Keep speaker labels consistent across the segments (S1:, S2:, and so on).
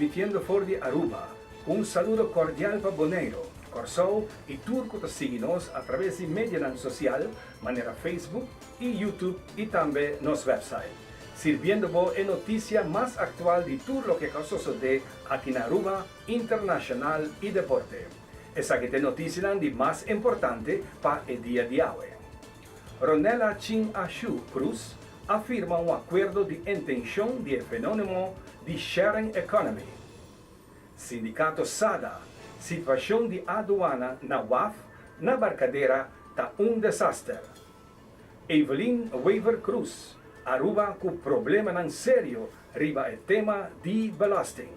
S1: Transmitiendo for di Aruba, un saludo cordial pa Boneiro, Corsou y tur cu ta sigui nos a traves di medianan social manera Facebook y YouTube y tambe nos website. Sirbiendo bo e noticia mas actual di tur loke a sosode aki na Aruba, internacional y deporte. Esaki ta e noticianan di mas importante pa e dia di awe. Ronella Chin A Shu Cruz a firma un acuerdo di intencion di e fenonemo di sharing economy. Sindicato SADA, Situacion di aduana na waf na Barcadera ta un desaster. Evelyn Wever Croes, Aruba cu problemanan serio riba e tema di belasting.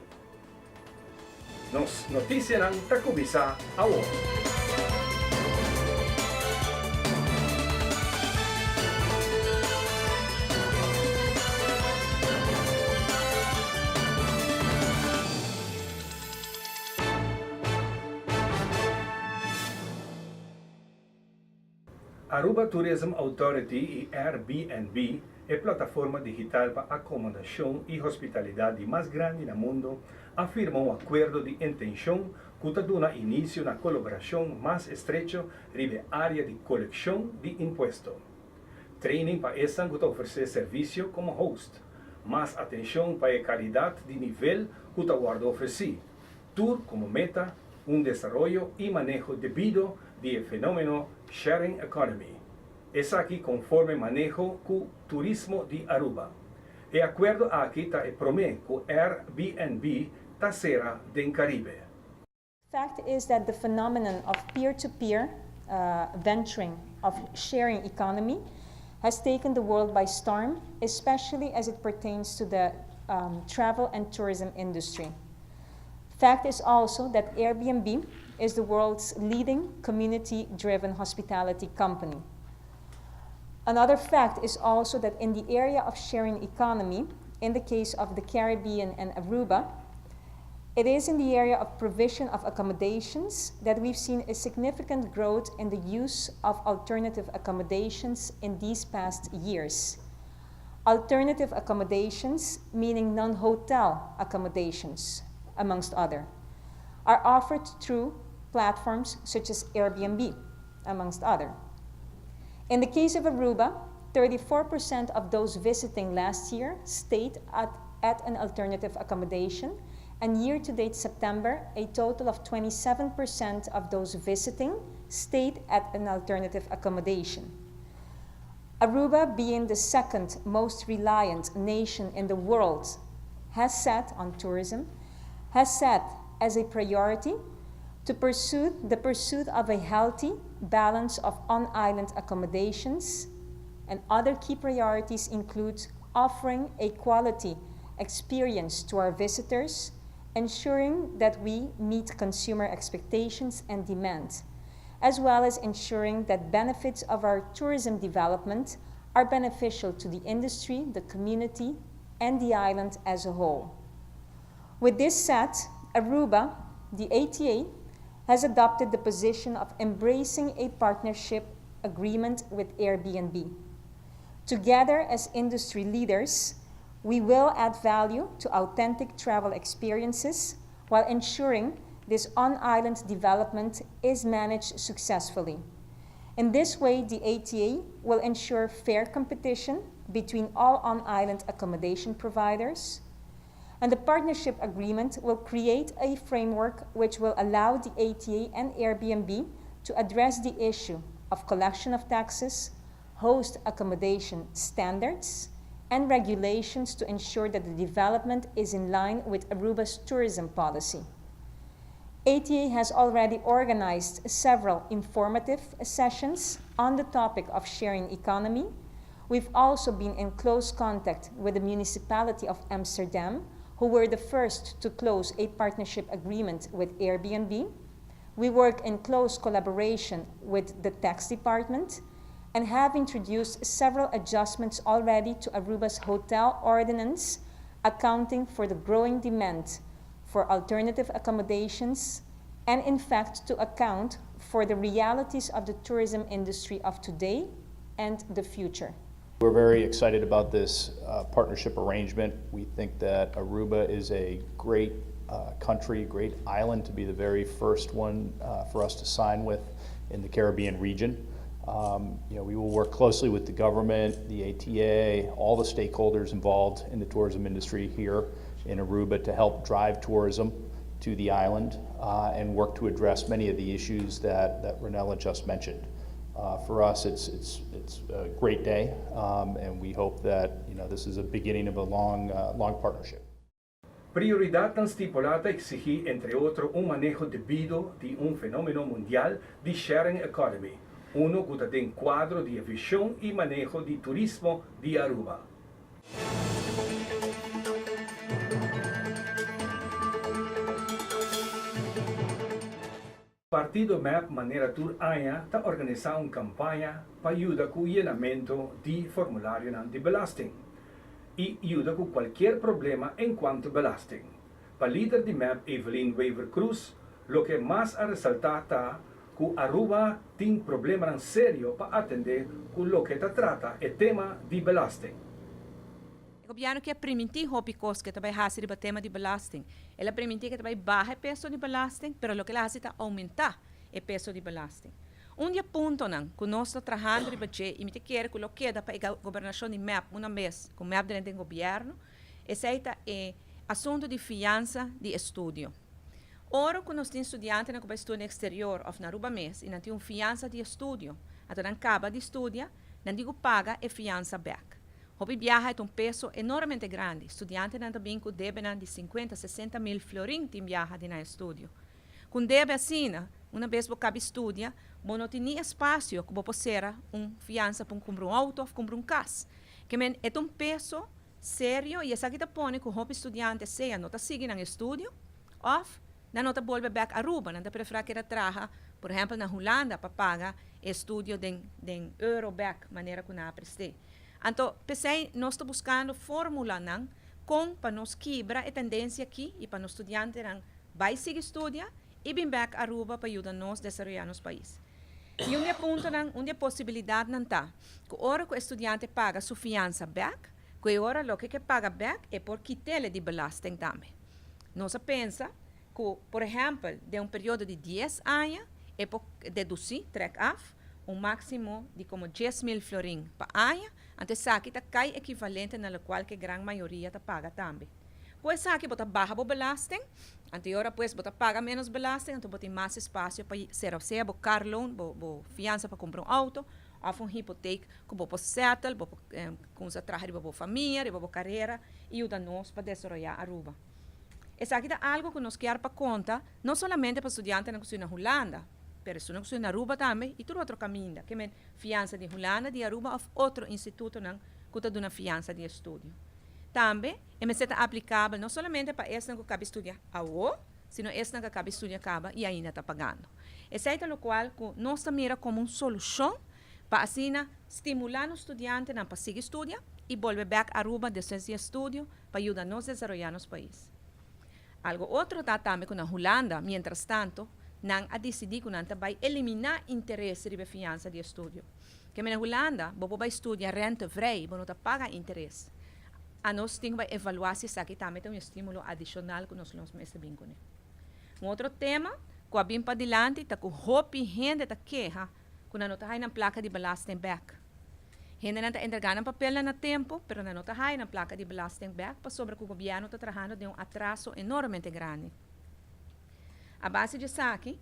S1: Nos noticianan ta cuminsa awor. Aruba Tourism Authority y Airbnb, e plataforma digital pa acomodacion y hospitalidad di mas grandi na mundo, a firma un acuerdo di intencion cu ta duna inicio na colaboracion mas estrecho riba e area di coleccion di impuesto. Training pa esnan cu ta ofrece servicio como host. Mas atencion pa e calidad di nivel cu ta wordo ofreci. Tur como meta un desaroyo y maneho debido di e fenomeno sharing economy. Esaki conforme maneho cu Turismo di Aruba. E acuerdo aki ta e prome cu Airbnb ta cera den Caribe.
S2: Fact is that the phenomenon of peer-to-peer venturing of sharing economy has taken the world by storm, especially as it pertains to the travel and tourism industry. Fact is also that Airbnb is the world's leading community-driven hospitality company. Another fact is also that in the area of sharing economy, in the case of the Caribbean and Aruba, it is in the area of provision of accommodations that we've seen a significant growth in the use of alternative accommodations in these past years. Alternative accommodations, meaning non-hotel accommodations, amongst other, are offered through platforms such as Airbnb, amongst other. In the case of Aruba, 34% of those visiting last year stayed at an alternative accommodation, and year-to-date September, a total of 27% of those visiting stayed at an alternative accommodation. Aruba, being the second most reliant nation in the world, has set on tourism, has set as a priority to pursue the pursuit of a healthy balance of on-island accommodations, and other key priorities include offering a quality experience to our visitors, ensuring that we meet consumer expectations and demand, as well as ensuring that benefits of our tourism development are beneficial to the industry, the community, and the island as a whole. With this said, Aruba, the ATA, has adopted the position of embracing a partnership agreement with Airbnb. Together as industry leaders, we will add value to authentic travel experiences while ensuring this on-island development is managed successfully. In this way, the ATA will ensure fair competition between all on-island accommodation providers, and the partnership agreement will create a framework which will allow the ATA and Airbnb to address the issue of collection of taxes, host accommodation standards, and regulations to ensure that the development is in line with Aruba's tourism policy. ATA has already organized several informative sessions on the topic of sharing economy. We've also been in close contact with the municipality of Amsterdam, who were the first to close a partnership agreement with Airbnb. We work in close collaboration with the tax department and have introduced several adjustments already to Aruba's hotel ordinance, accounting for the growing demand for alternative accommodations and in fact to account for the realities of the tourism industry of today and the future.
S3: We're very excited about this partnership arrangement. We think that Aruba is a great country, great island to be the very first one for us to sign with in the Caribbean region. We will work closely with the government, the ATA, all the stakeholders involved in the tourism industry here in Aruba to help drive tourism to the island and work to address many of the issues that Ronella just mentioned. For us, it's a great day, and we hope that this is a beginning of a long, long partnership.
S1: Prioridadnan stipula ta exigi, entre otro, un maneho debido di un fenomeno mundial di sharing economy, uno cu ta den cuadro di vision y maneho di turismo di Aruba. Partido MEP manera tur aña ta organisa un campaña pa yuda cu yenamento di formulario di belasting y yuda cu cualkier problema en cuanto belasting. Pa lider di MEP Evelyn Wever-Croes, loke mas a resalta ta cu Aruba tin problema serio pa atende cu loke ta trata e tema di belasting.
S4: E gobierno kier priminti hopi cos cu tambe haci e tema di belasting. El a priminti cu tambe baha e peso di belasting, pero loke el a haci ta aumenta e peso di belasting. Un di e puntonan, cu nos ta trahando riba dje, y mi kier cu lo keda pa e gobernacion di MEP un bes, cu MEP den gobierno, esey ta e asunto di fiansa di estudio. Ora cu nos tin studiantenan cu ta studia exterior of na Aruba mes, y nan tin un fiansa di estudio, anto nan caba di studia, nan tin cu paga e fiansa back. Hopi biaha ta un peso enormemente grandi. Studiantenan tambe cu debe di 50, 60 mil florin tin biaha di na estudio. Cu debe asina, un bes bo caba studia, bo no tin espacio cu bo cera un fiansa pa cumpra un auto of cumpra un cas. Kiermen e un peso serio y esaki ta pone cu hopi studiante sea no ta sigui na estudio of nan no ta bolbe back Aruba, nan ta prefera keda traha, por ehempel, na Hulanda pa paga estudio den euro back, manera cu nan a presta. Anto, pesey, nos ta buscando formulanan con pa nos kibra e tendencia aki y pa nos studiantenan bay sigui studia y bin back Aruba pa yuda nos desaroya nos pais. Y un puntonan, un posibilidadnan ta, cu ora cu e studiante paga su fiansa back, cu ora loke e paga back e por kit'e di belasting tambe. Nos a pensa cu, por ehempel, den un periodo di 10 aña, e por deduci, trek af, un maximo di como 10 mil florin pa aña, anto esaki ta cay equivalente na loke cu gran mayoria ta paga tambe. Pues aki bo ta baha bo belasting, anto ora pues bo ta paga menos belasting, anto bo tin mas espacio pa ser sea bo car loan, bo fiansa pa cumpra un auto, of un hipoteek cu bo por settle, bo cuminsa traha riba bo famia, riba bo carera y yuda nos pa desaroya Aruba. Esaki ta algo cu nos kier pa conta, no solamente pa studiantenan na Hulanda, pero studiante na Aruba tambe y tur otro caminda, kiermen fiansa di Hulanda, di Aruba of otro institutonan cu ta duna fiansa di estudio. Tambe, e mester ta aplicabel no solamente pa esnan cu a caba studia awo, sino esnan cu a caba studia caba y ainda ta pagando. Esey ta loke cu nos ta mira como un solucion pa asina stimula e studiantenan pa sigui studia y bolbe back Aruba despues di estudio pa yuda nos desaroya nos pais. Algo otro ta tambe cu na Hulanda, mientras tanto, nan a dicidi cu nan ta bay elimina interes di fiansa di estudio. Kiermen na Hulanda, bo bay studia rentevrij, bo no ta paga interes. Anos tin cu evalua si esaki tambe ta un estimulo adicional cu nos mester bin cune. Un otro tema, cu a bin padilanti, ta cu hopi hende ta keha, cu nan no ta haya nan placa di belasting back. Hende nan ta entrega nan papel na tempo, pero nan no ta haya nan placa di belasting back, pasobra cu gobierno ta trahando den un atraso enormemente grandi. A base di esaki,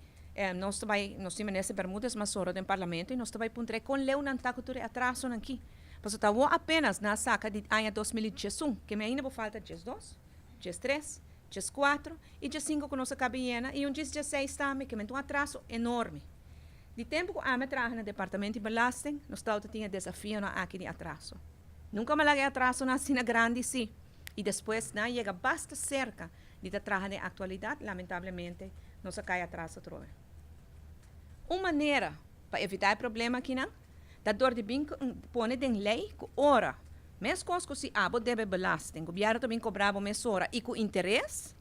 S4: nos tambe, nos tin minister Bermudez mas ora den parlamento y nos tambe puntr'e con leu nan ta cu tur atraso aki. Paso ta apenas nan a saca di aña 2011, kiermen ainda por falta 12, 13, 14 y 15 cu nos a caba y un 16 tambe, kiermen un atraso enorme. Di tempo cu ami a traha na departamento di belasting, nos tabatin desafio nan aki di atraso. Nunca mi a laga atraso asina grandi si. Y despues nan yega basta cerca di traha na actualidad, lamentablemente, nos a cay atras atrobe. Un manera pa evita e problema aki nan, ta door di bin pone den ley cu ora, mescos cu si abo debe belasting, gobierno tambe cobra bo mesora y cu interes,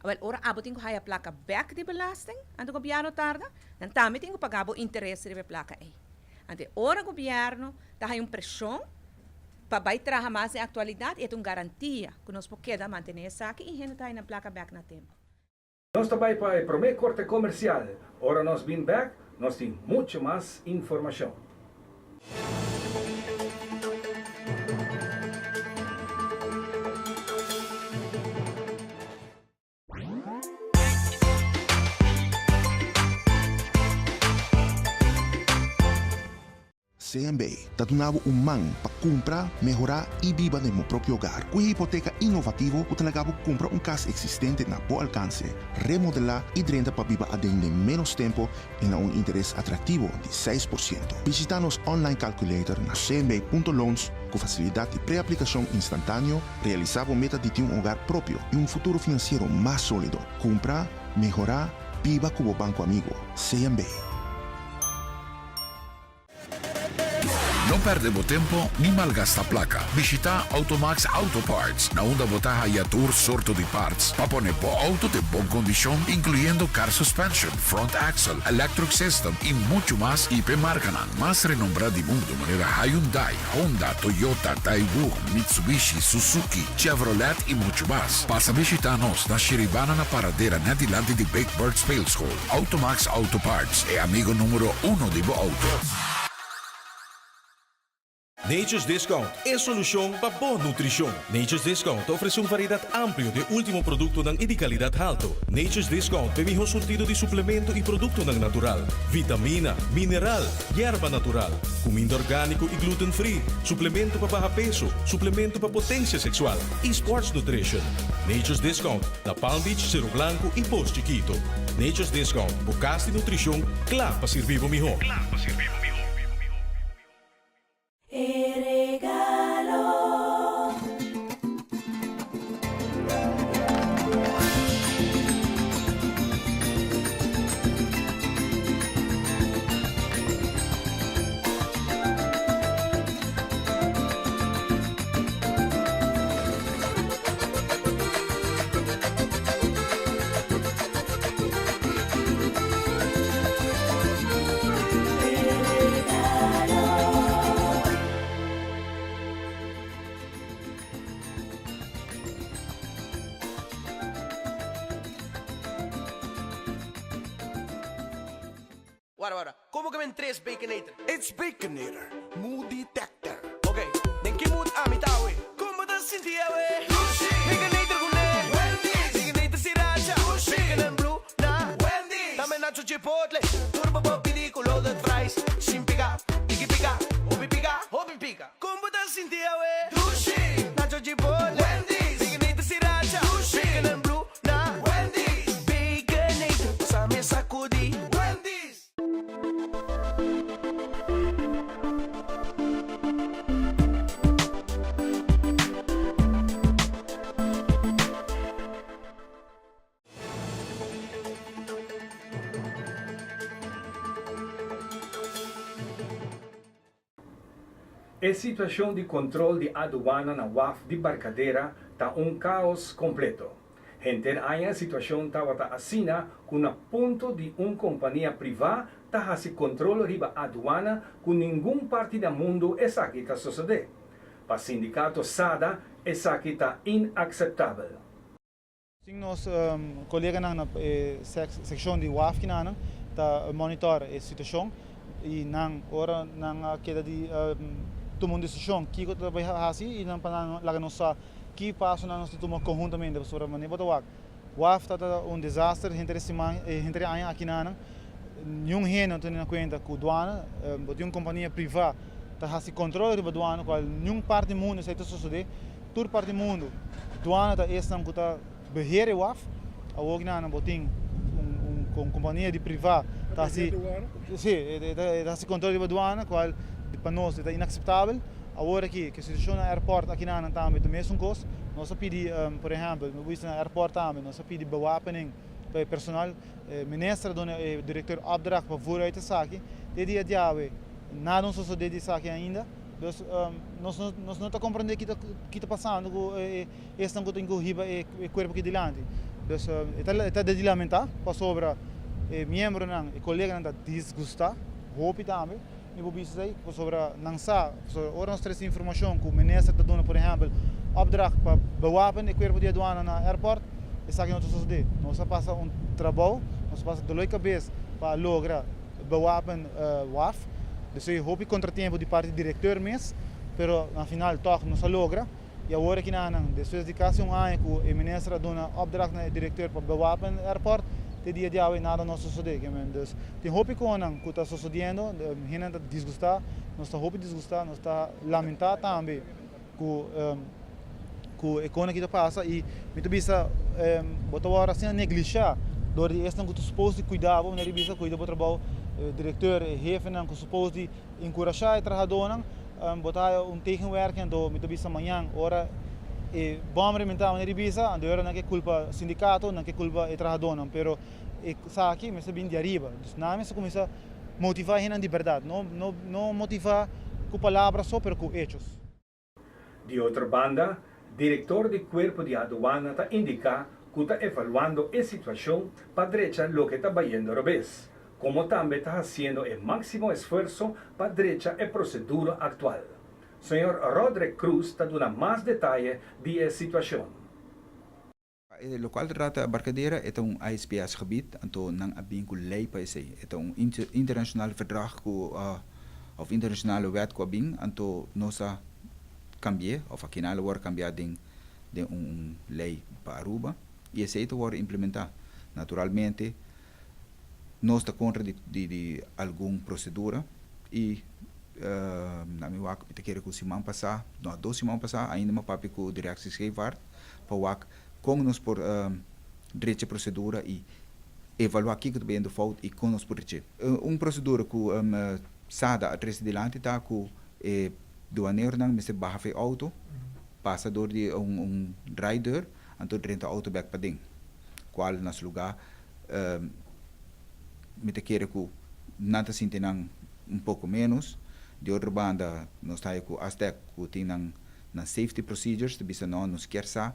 S4: wel, ora abo tin cu haya placa back di belasting, anto gobierno tarda, dan tambe tin cu paga bo interes riba placa ey. Anto ora gobierno ta haya un presion pa bay traha mas den actualidad y ta un garantia cu nos por keda mantene esaki y hende ta haya placa back na tempo.
S1: Nos ta bai pa e promé korte komersial. Ora nos bin bèk, nos tin muchu mas informashon.
S5: CMB ta duna bo un man pa kumpra, mehorá i biba den bo propio hogar ku e hipoteka inovativo ku ta laga bo kumpra un kas eksistente na bo alkanse, remodelá i drenta pa biba aden den ménos tempu i na un interes atraktivo di 6%. Bishitá nos online calculator na cmb.loans ku fasilidat di preaplikashon instantáneo, realisá bo meta di tin un hogar propio i un futuro finansiero mas sólido. Kumpra, mehorá, biba ku bo banko amigo, CMB.
S6: No perde bo tempo ni malgasta placa. Bishita Automax Auto Parts, na unda bo ta haya tur sorto di parts pa pone bo auto den bon condicion, incluyendo car suspension, front axle, electric system y mucho mas y p'e marcanan mas renombra di mundo manera Hyundai, Honda, Toyota, Daewoo, Mitsubishi, Suzuki, Chevrolet y mucho mas. Pasa bishita nos na Shiribana na Paradera net dilanti di Big Bird Speelschool. Automax Auto Parts, e amigo numero uno di bo auto.
S7: Nature's Discount, e solucion pa bo nutricion. Nature's Discount ta ofrece un variedad amplio di e ultimo productonan y di calidad halto. Nature's Discount ta e miho surtido di suplemento y productonan natural, vitamina, mineral, yerba natural, cuminda organico y gluten free, suplemento pa baha peso, suplemento pa potencia sexual y sports nutrition. Nature's Discount na Palm Beach, Cero Blanco y Pos Chiquito. Nature's Discount, bo cas di nutricion cla pa sirbi bo miho.
S8: E regalo.
S9: Wara wara, como ke men tres Baconator?
S10: It's Baconator, mood detector.
S9: Ok, den ki mood ami ta awe? Con bo ta sinti awe?
S10: Dushi!
S9: Baconator cu ne!
S10: Wendy's!
S9: Baconator sriracha!
S10: Dushi!
S9: Bacon and blue na!
S10: Wendy's!
S9: Tambe nacho chipotle! Tur bo por pidi cu loaded fries! Sin pica, tiki pica, hopi pica, hopi pica! Con bo ta sinti awe?
S10: Dushi!
S9: Nacho chipotle!
S10: Wendy's!
S9: Baconator sriracha!
S10: Dushi!
S9: Bacon and blue na!
S10: Wendy's!
S9: Baconator, pasa mi sacudi!
S10: Wendy's!
S1: E situashon di kontrol di aduana na waf di Barcadera ta un kaos kompleto. Henter aña e situashon tabata asina ku na punto di un kompania privá ta hasi kontrol riba aduana ku ningun parti na mundu esaki ta sosodé. Pa sindikato SADA esaki ta inakseptabel.
S11: Tin nos koleganan na e sekshon di waf kinanan ta monitor e situashon i nan ora nan a keda di tuma un desishon kiko ta bai hasi i nan pa nan laga nos sa ki pasonan nos ta tuma konhuntamente pasobra manera bo ta wak waf ta ta un desaster henter e siman henter e aña akinanan niun hende no tene na kuenta ku duana bo tin un kompania priva ta hasi kontrol riba duana kual niun parti mundu esei ta sosode. Tur parti mundu, duana ta esnan ku ta beheer e waf. Awor ki nan bo tin un kompania di privá ta hasi, si, e ta hasi kontrol riba duana, kual pa nos e ta inakseptabel. Awor aki ku e situashon na airport aki nan tambe ta mesun kos. Nos a pidi, por ehèmpel, mi bo bisa na airport tambe, nos a pidi bewapening pa e personal. Minister a duna e direktor opdracht pa voer uit esaki. Te dia djawe nada no sosodé di esaki ainda. Dus nos nos no ta comprende ki ta ki ta pasando ku e esnan ku tin ku hiba e kuerpo aki dilanti. Dus e ta e ta di lamenta pasobra e miembronan e koleganan ta disgusta hopi tambe mi por bisa esei pasobra nan sa pasobra ora nos trese informashon ku minister ta duna por ehempel opdracht pa bewapen e kuerpo di aduana na airport esaki no ta sosode. Nos a pasa un. trabou, nos a pasa dolor di kabes pa logra bewapen waf. Dus ei hopi kontratiempo di parti direkteur mes, pero na final tòg nos a logra. I awor aki nan, despues di kasi un aña ku e minister a duna opdracht na e direkteur pa bewapen airport, te dia di awe nada no a sosodé. Dus tin hopi konan ku ta sosodiendo, hendenan ta disgustá, nos ta hopi disgustá, nos ta lamentá tambe ku ku e konan aki ta pasa i mi ta bisa bo ta wòrdu asina neglishá dor di esnan ku ta supos di kuida bo, manera di bisa kuida bo trabou, direkteur, e hefenan ku supos di enkurashá e trahadónan, bo ta haya un tegenwerking anto mi ta bisa mañan ora e bòm rementá manera di bisa anto e ora nan ke kulpa sindikato, nan ke kulpa e trahadónan pero e esaki mester bin di ariba, dus nan mester kuminsá motivá hendenan di bèrdat, no no motivá ku palabra so pero ku hechos.
S1: Di otro banda, direktor di Kuerpo di Aduana ta indiká ku ta evaluando e situashon pa drecha loke ta bayendo robes, komo tambe ta hasiendo e máksimo esfuerso pa drecha e prosedura aktual. Señor Roderick Croes ta duna mas detaye di e situashon.
S12: E lokual ta trata Barcadera e ta un ISPS gebied, anto nan a bin ku lei pa esei. E ta un internashonal verdrag ku òf internashonale wet ku a bin, anto nos a kambi'é òf a kinal a wòrdu kambiá den den un lei pa Aruba i esei ta wòrdu implementá. Naturalmente nos ta kontra di di algun prosedura i na mi wak mi ta kere ku siman pasá, no dos siman pasá ainda mi a papia ku Directie Scheepvaart pa wak kon nos por drecha prosedura i evaluá kiko ta bayendo fout i kon nos por drech'é. Un prosedura ku SADA a trese dilanti ta ku e duaneronan mester baha for e outo, pasa dor di un draaideur, anto drenta outo bèk paden, kual na su lugá mi ta kere ku nan ta sinti nan un poko ménos. Di otro banda nos ta haya ku Astec ku tin nan nan safety procedures ta bisa no nos kier sa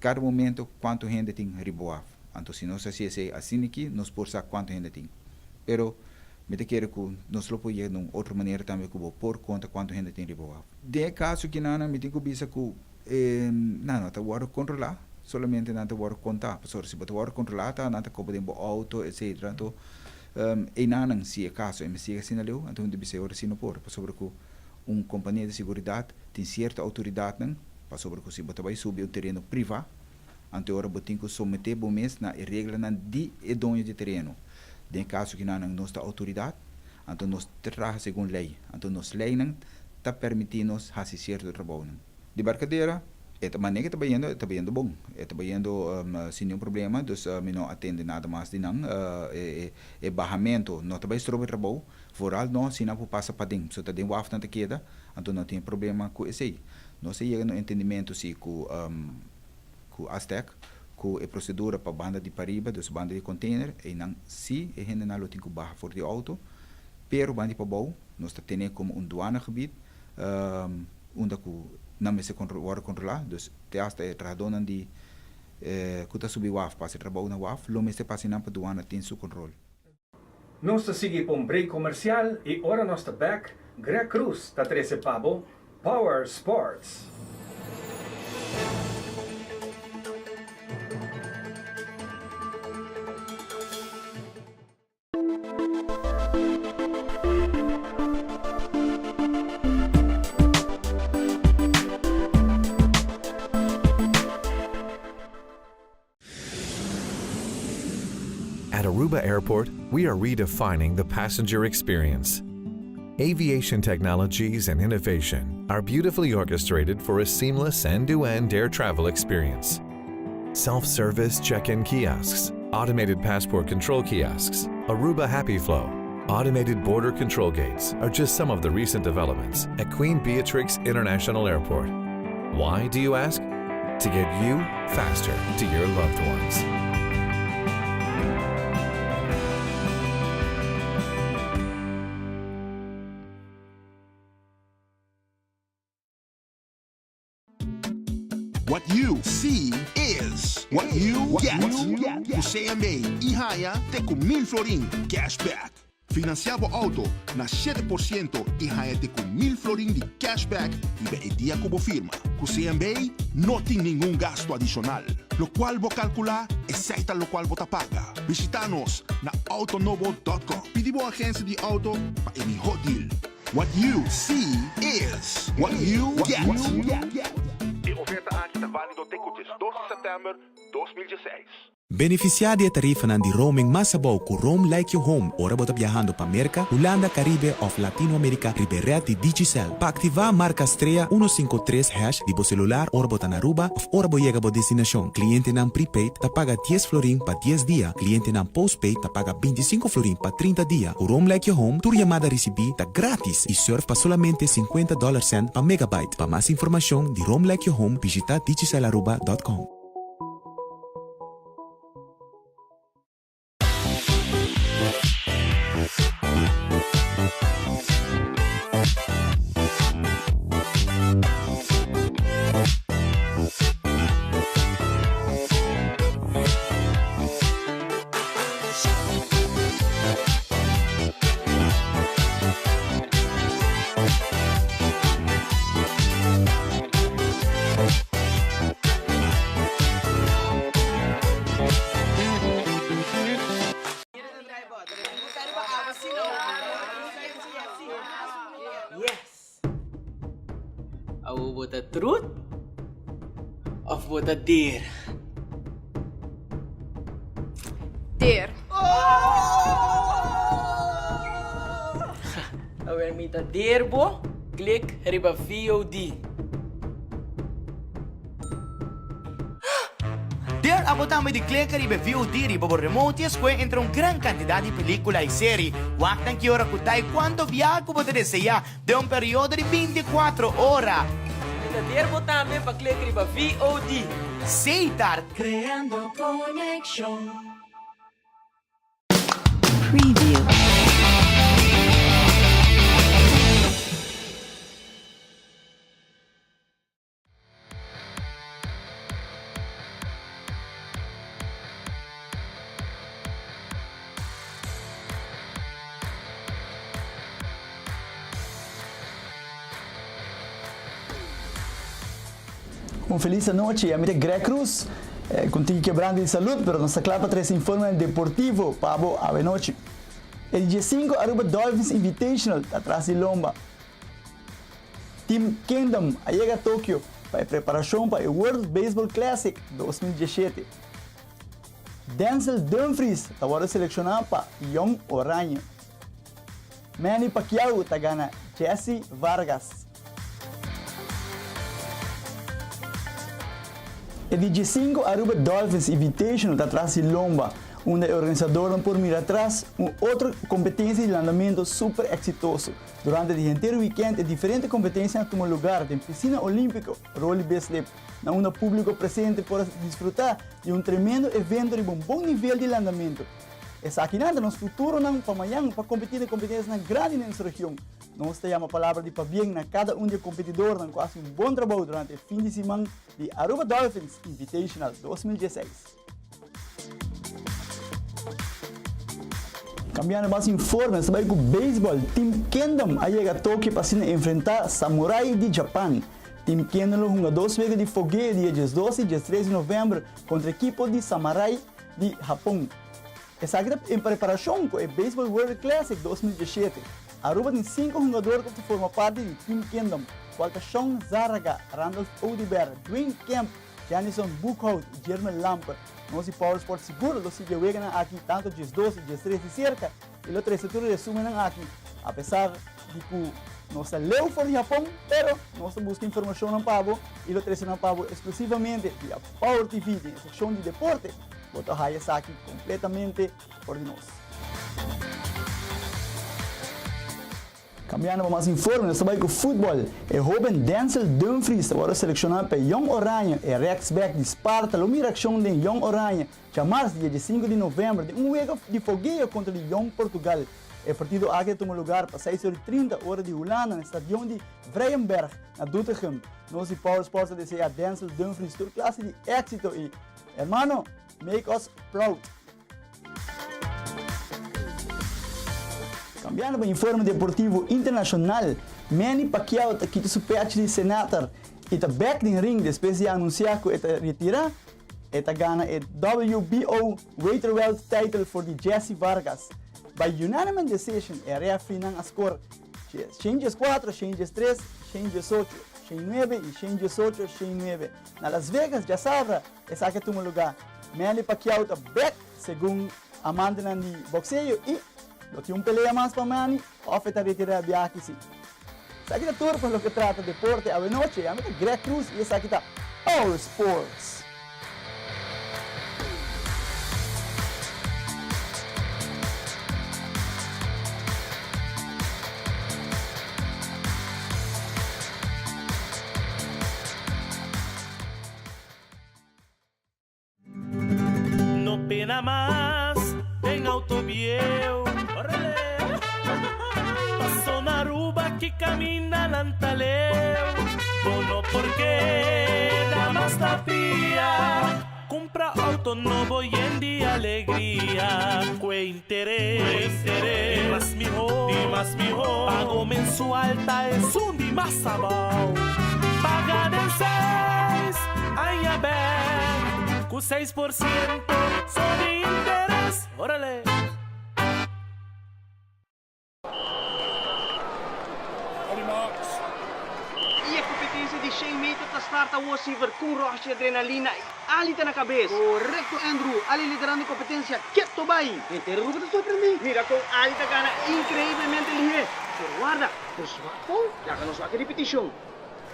S12: cada momento cuanto hende tin riba waf. Anto si nos haci esey asina aki nos por sa cuanto hende tin. Pero mi ta kere cu nos lo por yega na un otro manera tambe cu bo por conta cuanto hende tin riba waf. Den e caso kinanan mi tin cu bisa cu nan no ta wordo controla, solamente nan ta wordo conta. Pasobra si bo ta wordo controla ta nan ta coba den bo auto etcetera. Anto eynanan si e caso investiga asina leu anto mi ta bisa e ora si no por pasobra cu Un kompania di seguridat tin sierto outoridatnan pasobra ku si bo ta bai subi un tereno privá, anto e ora bo tin ku someté bo mes na e reglanan di e doño di tereno. Den e kaso ki nan nos ta outoridat, anto nos ta traha segun lei, anto nos leinan ta permití nos hasi sierto trabounan. Di Barcadera, e ta manera ke ta bayendo, e ta bayendo bon. E ta bayendo sin niun problema, dus mi no a tende nada mas di nan. E bahamento no ta bai stroba e trabou, Vooral no si nan por pasa paden, pasobra ta den waf nan ta keda, anto no tin problema ku esei. Nos a yega na un entendimentu si ku ku Aztec ku e prosedura pa banda di pariba, dus banda di container, einan si e hendenan lo tin ku baha for di outo, pero banda di pabou nos ta tene komo un douanegebied unda ku nan mester wòrdu kontrolá, dus te asta e trahadónan di ku ta subi waf pa hasi trabou na waf lo mester pasa einan pa douane tin su kontrol.
S1: Nos ta sigui pa un break comercial y ora nos ta bek, Greg Cruz ta trece pa bo Power Sports.
S13: At Aruba Airport, we are redefining the passenger experience. Aviation technologies and innovation are beautifully orchestrated for a seamless end-to-end air travel experience. Self-service check-in kiosks, automated passport control kiosks, Aruba Happy Flow, automated border control gates are just some of the recent developments at Queen Beatrix International Airport. Why, do you ask? To get you faster to your loved ones.
S5: What you see is what you get. Ku CMB i haña te ku mil florin cashback. Finansiá bo outo na 7% i haña te ku mil florin di cashback riba e dia ku bo firma. Ku CMB no tin ningun gastu adishonal. Locual bo calcula, esey ta locual bo ta paga. Bishita nos na autonobo dot com. Pidi bo agencia di auto pa e miho deal. What you see is what you get.
S14: E oferta aki ta valido te cu 12 di september 2016.
S15: Benefisiá di e tarifanan di roaming mas abou ku Roam Like Your Home ora bo ta biahando pa Merka, Hulanda, Karibe òf Latinoamerika riba e rèt di Digicel. Pa aktivá, marka strea uno sinku tres hash di bo selular ora bo ta na Aruba òf ora bo yega bo destinashon. Klientenan prepaid ta paga dies florin pa dies dia, klientenan postpaid ta paga bintisinku florin pa trinta dia. Ku Roam Like Your Home, tur yamada risibí ta grátis i sùrf pa solamente sinkuenta dòler sènt pa megabyte. Pa mas informashon di Roam Like Your Home, bishitá digicelaruba dòt com.
S16: Yes! Awo bo ta truth of bo ta deer?
S17: Deer.
S16: Awer mi ta deer bo, klik riba VOD.
S9: Deer abo tambe di klek riba e VOD riba bo remote i escohe entre un gran cantidad di pelicula i seri. Wak nan ki ora cu ta i cuanto biaha cu bo ta desea den un periodo di binticuatro ora.
S16: Mi ta deer bo tambe pa klik riba VOD.
S9: Setar.
S8: Creando conexion.
S18: Preview.
S19: Un felis anochi, ami ta Greg Cruz, cu un tiki quebrante di salud, pero nos ta cla pa trece informenan deportivo pa bo awe nochi. E di diescinco Aruba Dolphins Invitational ta tras di lomba. Team Kingdom a yega Tokyo pa e preparacion pa e World Baseball Classic 2017. Denzel Dumfries ta wordo selecciona pa Jong Oranje. Manny Pacquiao ta gana Jesse Vargas. E di diesinco Aruba Dolphins Invitational ta tras di lomba, unda e organisadornan por mira atras un otro competencia di landamento super exitoso. Durante di henter weekend e diferente competencianan a tuma lugar den Piscina Olimpico Roly Bislip, na unda publico presente por a disfruta di un tremendo evento riba un bon nivel di landamento. Esakinan ta nos futuronan pa mañan pa competi den competencianan grandi den nos region. Nos ta yama palabra di pabien na cada un di e competidornan cu haci un bon trabou durante e fin di siman di Aruba Dolphins Invitational 2016. Cambiando mas informe, nos ta bay cu baseball. Team Kingdom a yega Tokyo pa asina enfrenta Samurai di Japan. Team Kingdom lo hunga dos wega di fogeo dia diesdos y diestres di november contra ekipo di Samarai di Hapon. Esaki ta en preparacion cu e Baseball World Classic 2017. Aruba tin cinco hungador cu ta forma parti di Team Kingdom, cual ta Sean Zarraga, Randolph Oduber, Dwayne Kemp, Janison Boekhout y Jermel Lampe. Nos di Power Sport sigur lo sigui e weganan aki tanto 12 y 13 di cerca y lo trece tur e resumennan aki. Apesar di cu nos ta leu for di Japon, pero nos ta busca informacionnan pa bo y lo trece nan pa bo exclusivamente via Power TV den e seccion di deporte. Bo ta haya esaki completamente for di nos. Cambiando pa mas informe, nos ta bay cu futbol. E hoben Denzel Dumfries ta worde selecciona pa e Jong Oranje. E rechtsback di Sparta lo mira accion den Jong Oranje djamars dia diesinco di november den un wega di fogeo contra di Jong Portugal. E partido aki ta tuma lugar pa seis ora y trinta ora di Hulanda na stadion di Vrijenberg na Doetinchem. Nos di Power Sports ta desea Denzel Dumfries tur clase di exito y hermano, make us proud! Cambiando pa informe deportivo internacional, Manny Pacquiao ta kita su pech di senator y ta bek den ring despues di a anuncia cu e ta retira. E ta gana e WBO Welterweight title for di Jesse Vargas. By unanimous decision e refereenan a score 114, 113, 118, 109 y 118, 109. Na Las Vegas djasabra esaki a tuma lugar. Manny Pacquiao ta bek segun amantenan di boxeo y lo tin un pelea mas pa Manny of e ta retira biaha si. Esaki ta tur pa loke trata deporte awenochi. Ami ta Greg Cruz y esaki ta Our Sports.
S18: No pena mas den auto bieu. Orale! Paso na Aruba ki caminda nan ta leu. Bo no por keda mas na pia. Cumpra auto nobo yen di alegria. Cue interes, di mas miho, di mas miho. Pago mensual ta esun di mas abou. Paga den seis aña bek cu 6% so di interes. Orale!
S20: I e kompetensia di shen meter ta start awor Siever ku rush di adrenalina i Ali ta na kabes. Korekto Andrew, Ali liderando e kompetensia keto bai. Henter Aruba ta sorprendí. Mira kon Ali ta gana inkreiblemente lihé. Pero warda, bo smartphone? Laga nos wak e ripitishon.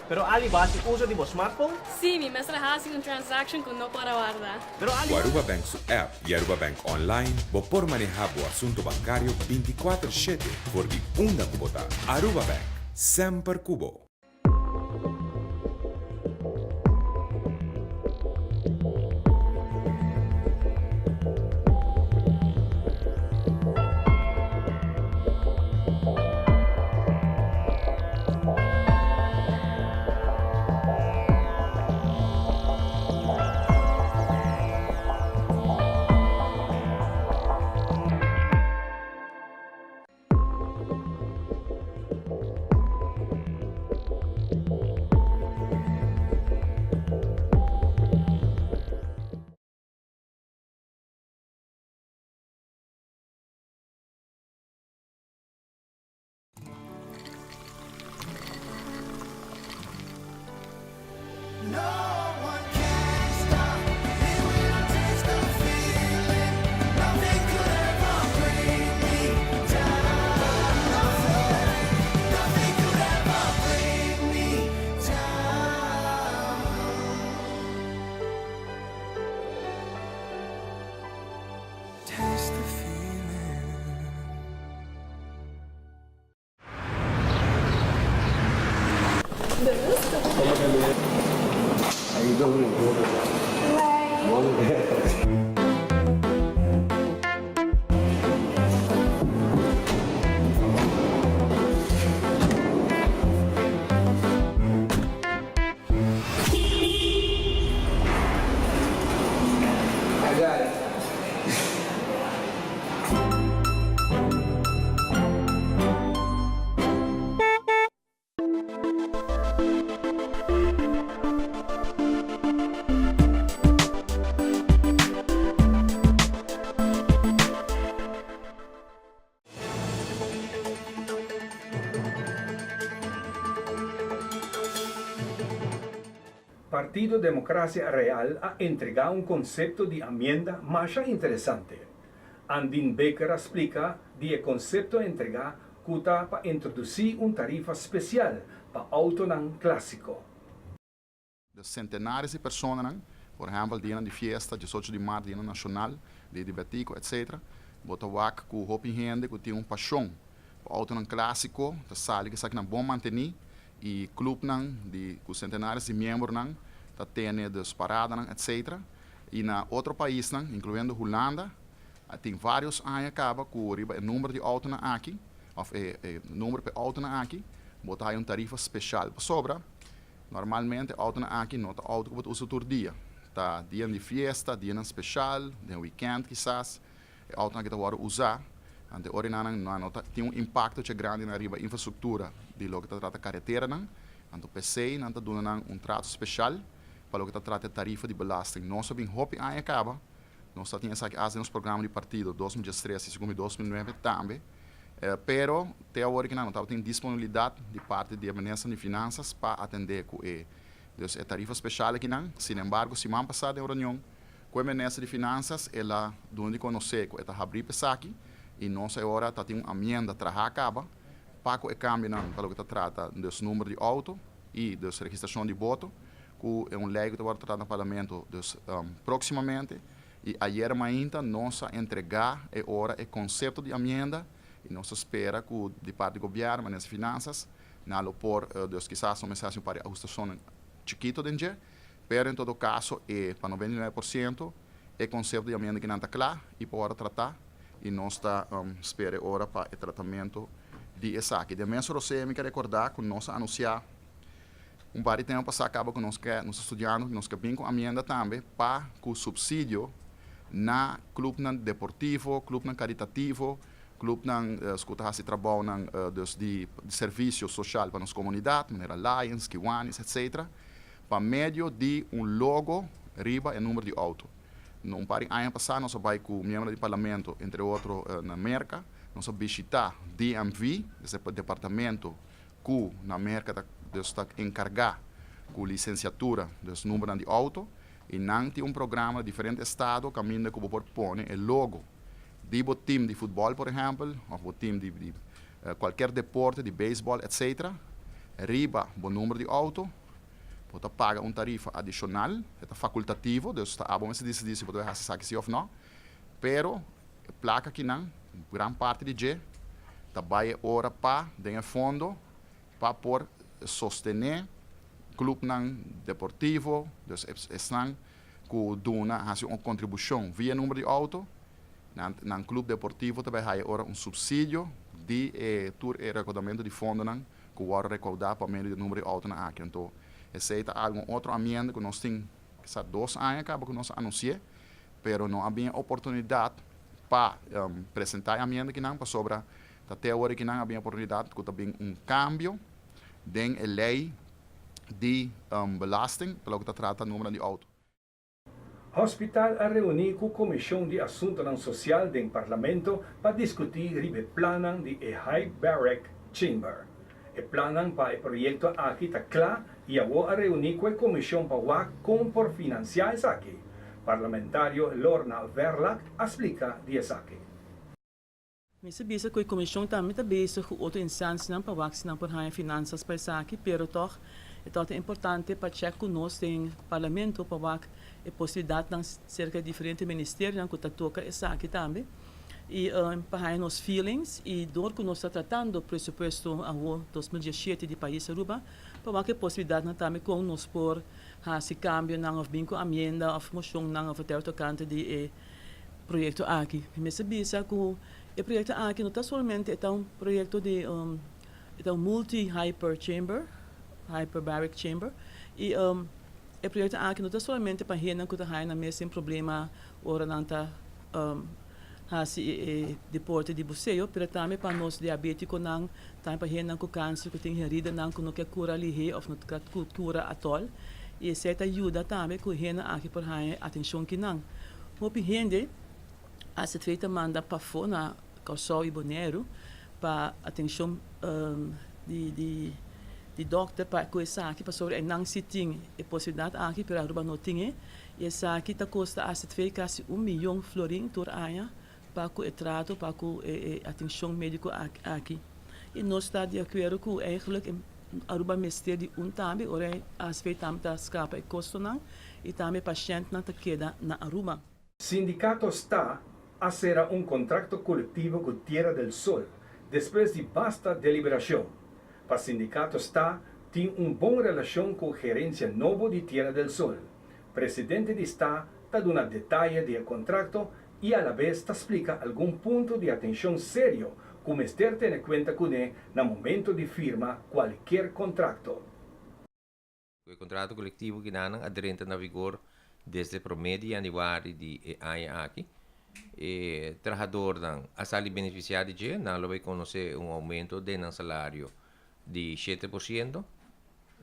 S21: Pero Ali bo hasi uso di bo smartphone?
S17: Sí, mi mester a hasi un transaction ku no por a warda.
S21: Pero Ali.
S22: Ku Aruba Bank su app y Aruba Bank Online bo por maneha bo asunto bancario binticuater shete for di unda cu bo ta. Aruba Bank, semper cu bo.
S1: Partido Democracia Real a entrega un concepto di amienda masha interesante. Andin Bikker a splica di e concepto entrega cu ta pa introduci un tarifa special pa autonan clasico.
S23: De centenares di personanan, por ehempel dianan di fiesta, 18 di maart, dianan nacional, dia di Betico, etc. Bo ta wak cu hopi hende cu tin un pasion pa autonan clasico ta sali cu esakinan bon manteni y clubnan di cu centenares di miembronan ta tene dus paradanan, etc. Y na otro paisnan, incluyendo Hulanda, a tin varios aña caba cu riba e number di autonan aki, of e e number pa e autonan aki, bo ta haya un tarifa special. Pasobra, normalmente autonan aki no ta auto cu bo ta usa tur dia. Ta dianan di fiesta, dianan special, den weekend kisas, e autonan aki ta wordo usa. Ante ora nan nan no ta tin un impacto che grandi na riba infrastructura di loke ta trata careteranan. Anto p'esey nan ta duna nan un trato special. pa loke ta trata e tarifa di belasting. Nos a bin hopi aña caba, nos ta tin esaki as den nos programa di partido 2013 y segun mi 2009 tambe, pero te awor ki nan no tabatin disponibilidad di parti di e Minister di Finanzas pa atende cu e dus e tarifa special akinan. Sinembargo siman pasa den un reunion cu e Minister di Finanzas el a duna di conoce cu e ta habri pa esaki y nos e ora ta tin un amienda traha caba pa cu e cambionan pa loke ta trata dus number di auto y dus registracion di boto cu e un ley cu ta wordo trata na Parlamento dus proximamente y ayer mainta nos a entrega e ora e concepto di amienda y nos ta spera cu di parti gobierno, Minister di Finanzas, nan lo por dus kisas no mester haci un par di ahustacionnan chikito den dje, pero en todo caso e pa 99% e concepto di amienda kinan ta cla y por wordo trata y nos ta spera e ora pa e tratamento di esaki. Den mes rosea mi ke recorda cu nos a anuncia un par di tempo pasa caba cu nos ke, nos ta studiando, nos ke bin cu amienda tambe pa cu subsidio na clubnan deportivo, clubnan caritativo, clubnan cu ta haci trabounan dus di servicio social pa nos comunidad, manera Lions, Kiwanis, etc. Pa medio di un logo riba e number di auto. Un par di aña pasa nos a bay cu miembro di parlamento, entre otro na Merca, nos a bishita DMV, es e departamento cu na Merca ta dus ta encarga cu licenciatura, dus numbernan di auto, y nan tin un programa na diferente estado caminda cu bo por pone e logo di bo team di futbol por ehempel, of bo team di di cualkier deporte di baseball etc. Riba bo number di auto. Bo ta paga un tarifa adicional, e ta facultativo, dus ta abo mester dicidi si bo ta bay haci esaki si of no, pero e placa akinan, gran parti di dje, ta bay e ora pa den e fondo pa por sostene clubnan deportivo, dus esnan cu duna haci un contribucion via number di auto, nan nan club deportivo ta bay haya ora un subsidio di e tur e recaudamento di fondonan cu worde recauda pa medio di number di autonan aki. Anto esey ta algo un otro amienda cu nos tin kisa dos aña caba cu nos a anunci'e, pero no a bin e oportunidad pa presenta e amienda kinan pasobra ta te awor kinan a bin e oportunidad cu ta bin un cambio den e ley di belasting pa loke ta trata numbernan di auto.
S1: Hospital a reuní ku Komishon di Asuntonan Sosial den Parlamento pa diskutí riba e plannan di e Hyperbaric Chamber. E plannan pa e proyekto aki ta kla i awor a reuní ku e komishon pa wak kon por finansiá esaki. Parlamentario Lorna Verlack a splika di esaki.
S2: Mester bisa ku e komishon tambe ta bezig ku otro instansianan pa wak si nan por haña finansas pa esaki, pero tòg e tòg ta importante pa chèk ku nos den Parlamento pa wak e posibilidatnan serka e diferente ministerionan ku ta toka esaki tambe i pa haña nos feelings i dor ku nos ta tratando presupuesto awor 2017 di pais Aruba pa wak e posibilidatnan tambe kon nos por hasi kambionan òf bin ku amienda òf moshonnan òf whatever tokante di e proyecto aki. Mi mester bisa cu e proyecto aki no ta solamente e ta un proyecto di e ta un multi hyper chamber, hyperbaric chamber, y e proyecto aki no ta solamente pa hendenan cu ta haya nan mes den problema ora nan ta haci e deporte di buceo, pero tambe pa nos diabeticonan, tambe pa hendenan cu cancer cu tin heridanan cu no ke cura lihe of no ta cura atol, y esey ta yuda tambe cu hendenan aki por haya atencion kinan. Hopi hende azv ta manda pafó na Kòrsou i Boneiru pa atenshon di di di dòkter pa ku esaki pasobra einan si tin e posibilidat aki pero Aruba no tin e i esaki ta kosta azv kasi un miyon florin tur aña pa ku e trato pa ku e e atenshon médiko aki i nos ta di akuerdo ku eigentlik Aruba mester di un tambe ora e azv tambe ta skapa e kostonan i tambe pashèntnan ta keda na Aruba.
S1: Sindicato sta a sera un contracto colectivo cu Tierra del Sol despues di basta deliberacion. Pa sindicato sta tin un bon relacion cu gerencia nobo di Tierra del Sol. Presidente di sta ta duna detaye di e contracto y alabes ta splica algun punto di atencion serio cu mester tene cuenta cune na momento di firma cualkier contracto.
S3: E kontrato kolektivo kinanan a drenta na vigor desde promé di yanüari di e aña aki. E trahadornan a sali benefisiá di dje, nan lo bai konosé un oumento den nan salario di 7%.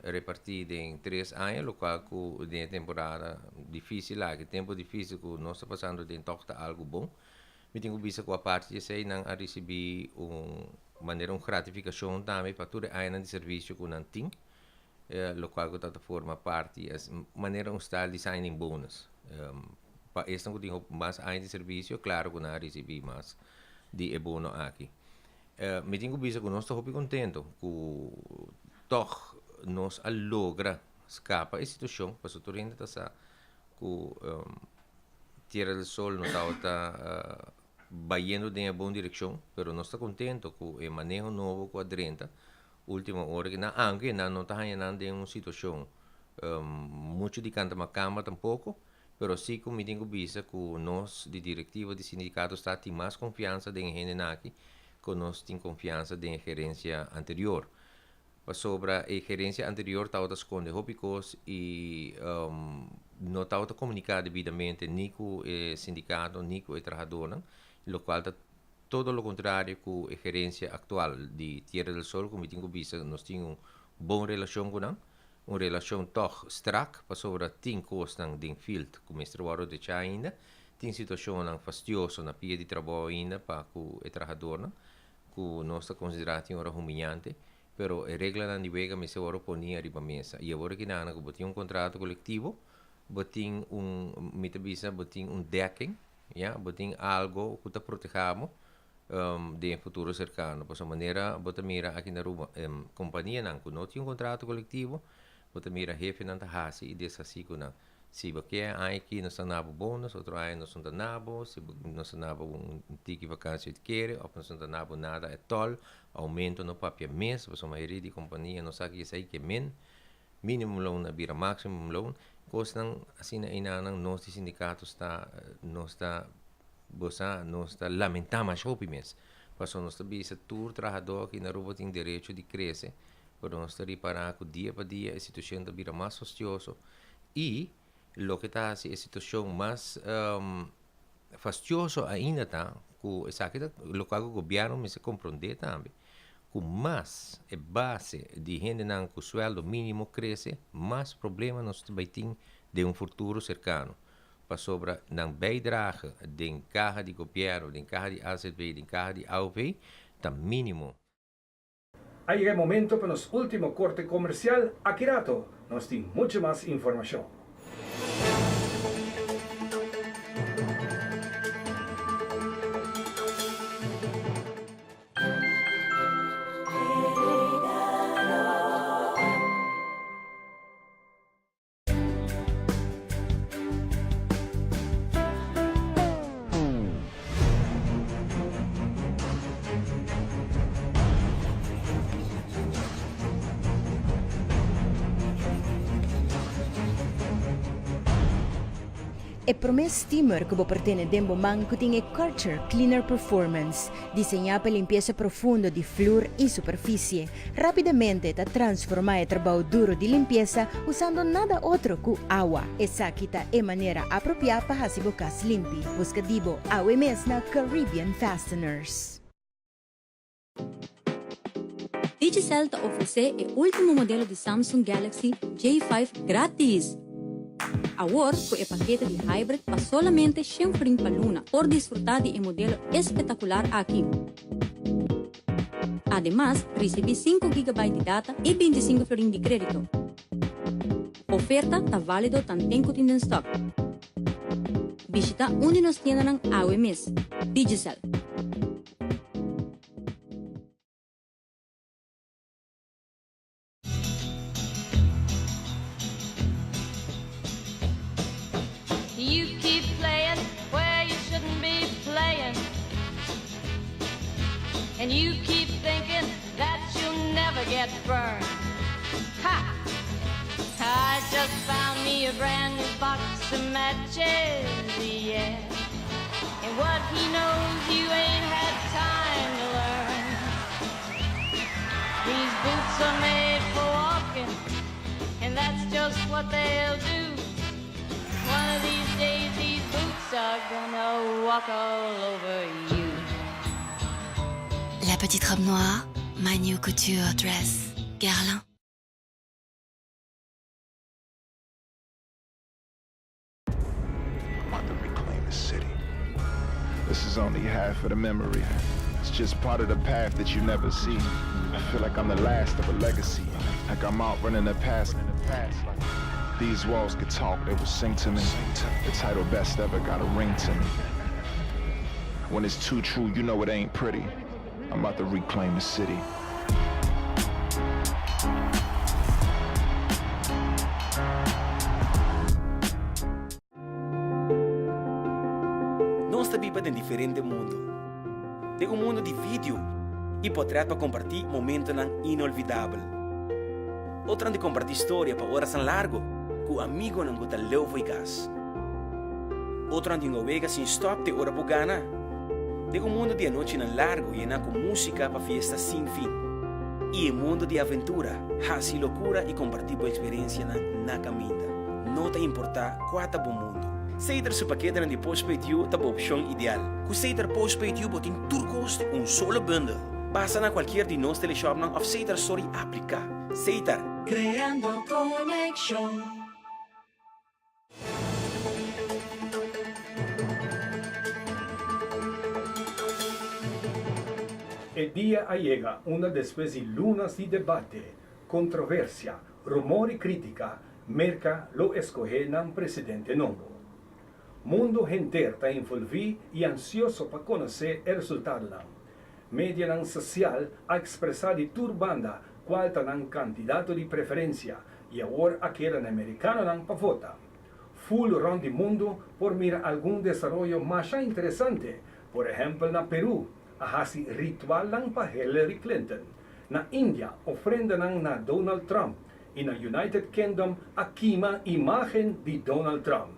S3: reparti den tres aña, locual cu den e temporada dificil aki, tempo dificil cu nos ta pasando aden toch ta algo bon. Mi tin cu bisa cu aparte di esey nan a ricibi un manera un gratificacion tambe pa tur e añanan di servicio cu nan tin, locual cu ta ta forma parti manera un style di signing bonus. Pa esnan cu tin hopi mas aña di servicio, claro cu nan a ricibi mas di e bono aki. Mi tin cu bisa cu nos ta hopi contento cu toch nos a logra scapa e situacion, pasobra tur hende ta sa cu Tierra del Sol no tabata bayendo den e bon direccion, pero nos ta contento cu e maneho nobo cu a drenta ultimo ora ki nan, aunke nan no ta haña nan den un situacion mucho di canta macamba tampoco, Pero si cu mi tin cu bisa cu nos di directiva di sindicato sta tin mas confiansa den e hendenan aki cu nos tin confiansa den e gerencia anterior. Pasobra e gerencia anterior tabata sconde hopi cos y no tabata comunica debidamente ni cu e sindicato ni cu e trahadornan, locual ta todo lo contrario cu e gerencia actual di Tierra del Sol cu mi tin cu bisa nos tin un bon relacion cu nan. Un relashon tòg strak pasobra tin kosnan den field ku mester wòrdu dechá ainda. Tin situashonnan fastioso na pia di trabou ainda pa ku e trahadornan ku nos ta konsiderá tin ora humillante, pero e reglanan di wega mester wòrdu poní ariba mesa. I awor aki ku bo tin un kontrato kolektivo, bo tin un, mi ta bisa, bo tin un dekking, ya, bo tin algo ku ta protehá bo den e futuro serkano. Pasobra manera bo ta mira aki na Aruba, kompanianan ku no tin un kontrato kolektivo, bo ta mira hefenan ta hasi i deshasí ku nan. Si bo ke aña aki nos ta na bo bonus, otro aña nos no ta na bo, si bo nos ta na bo un tiki vakansi ot kere òf nos no ta na bo nada ètòl, oumento no papia mes, pasobra mayoria di kompania no sa kiesei ke men. Minimum loon a bira maximum loon. Kosnan asina einanan nos di sindikato sta nos ta bo sa nos ta lamentá masha hopi mes. Pasobra nos ta bisa tur trahadó aki na Aruba tin derecho di krese, pero nos ta ripará ku dia pa dia e situashon ta bira mas fastioso i loke ta hasi e situashon mas fastioso ainda ta ku esaki ta lokual ku gobièrnu mester komprondé tambe. Ku mas e base di hendenan ku suèldo mínimo krese, mas problema nos ta bai tin den un futuro serkano. Pasobra nan bijdrage den kaha di gobièrnu, den kaha di azv, den kaha di aov ta mínimo.
S1: A yega e momento pa nos ultimo korte komersial, aki rato nos tin mucho mas informashon.
S4: E promé steamer ku bo por tene den bo man ku tin e Karcher Cleaner Performance, diseñá pa limpiesa profundo di flur i superfisie. Rápidamente ta transformá e trabou duro di limpiesa usando nada otro ku awa. Esaki ta e manera apropiá pa hasi bo kas limpi. Buska di bo awe mes na Caribbean Fasteners.
S6: Digicel ta ofresé e último modelo di Samsung Galaxy J5 grátis! Awor ku e pakete di Hybrid pa solamente shen florin pa luna por disfrutá di e modelo espetakular aki. Ademas, risibí sinku gigabyte di data i bintisinku florin di krédito. Oferta ta válido tanten ku tin den stòk. Bishitá un di nos tiendanan awe mes. Digicel.
S7: You keep playing where you shouldn't be playing. And you keep thinking that you'll never get burned. Ha! I just found me a brand new box of matches, yeah. And what he knows you ain't had time to learn. These boots are made for walking, and that's just what they'll do. One of these days, these boots are gonna walk all over you.
S8: La petite robe noire, my new couture dress, Guerlain.
S10: This is only half of the memory. It's just part of the path that you never see. I feel like I'm the last of a legacy. Like I'm out running the past. These walls could talk, they would sing to me. The title best ever got a ring to me. When it's too true, you know it ain't pretty. I'm about to reclaim the city.
S11: Nos ta biba den diferente mundo. Den un mundo di video y potret pa comparti momentonan inolvidabel. Otronan di comparti storia pa orasnan largo cu amigonan cu ta leu fo'i cas. Otronan di hunga wega sin stop te ora bo gana. Den un mundo di anochinan largo yena cu musica pa fiesta sin fin. Y e mundo di aventura, haci locura y comparti bo experiencianan na caminda. No ta importa cua ta bo mundo. Seter su paketenan di Postpaid You ta bo opcion ideal. Cu Seter Postpaid You bo tin tur cos den un solo bundel. Pasa na cualkier di nos teleshopnan of Seter Store y aplica. Seter.
S8: Creando conexion.
S1: E dia a yega unda despues di lunas di debate, controversia, rumor y critica, Merca lo escohe nan presidente nobo. Mundo henter ta envolvi y ansioso pa conoce e resultadonan. Medianan social a expresa di tur banda cual ta nan candidato di preferencia y awor a keda na e mericanonan pa vota. Full rond di mundo por mira algun desaroyo masha interesante, por ehempel na Peru a haci ritualnan pa Hillary Clinton, na India ofrendanan na Donald Trump y na United Kingdom a kima imagen di Donald Trump.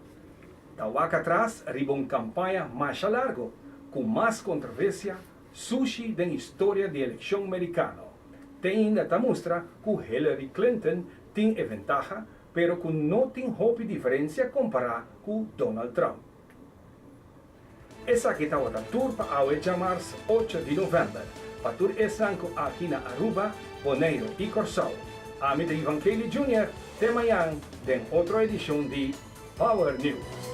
S1: Ta wak atras riba un campaña masha largo cu mas controversia sushi den historia di eleccion Mericano. Te ainda ta mustra cu Hillary Clinton tin e ventaha pero cu no tin hopi diferencia compara cu Donald Trump. Esaki tabata tur pa awe djamars ocho di november. Pa tur esnan cu aki na Aruba, Boneiro y Corsou. Ami ta Ivan Kelly Junior, te mañan den otro edicion di Power News.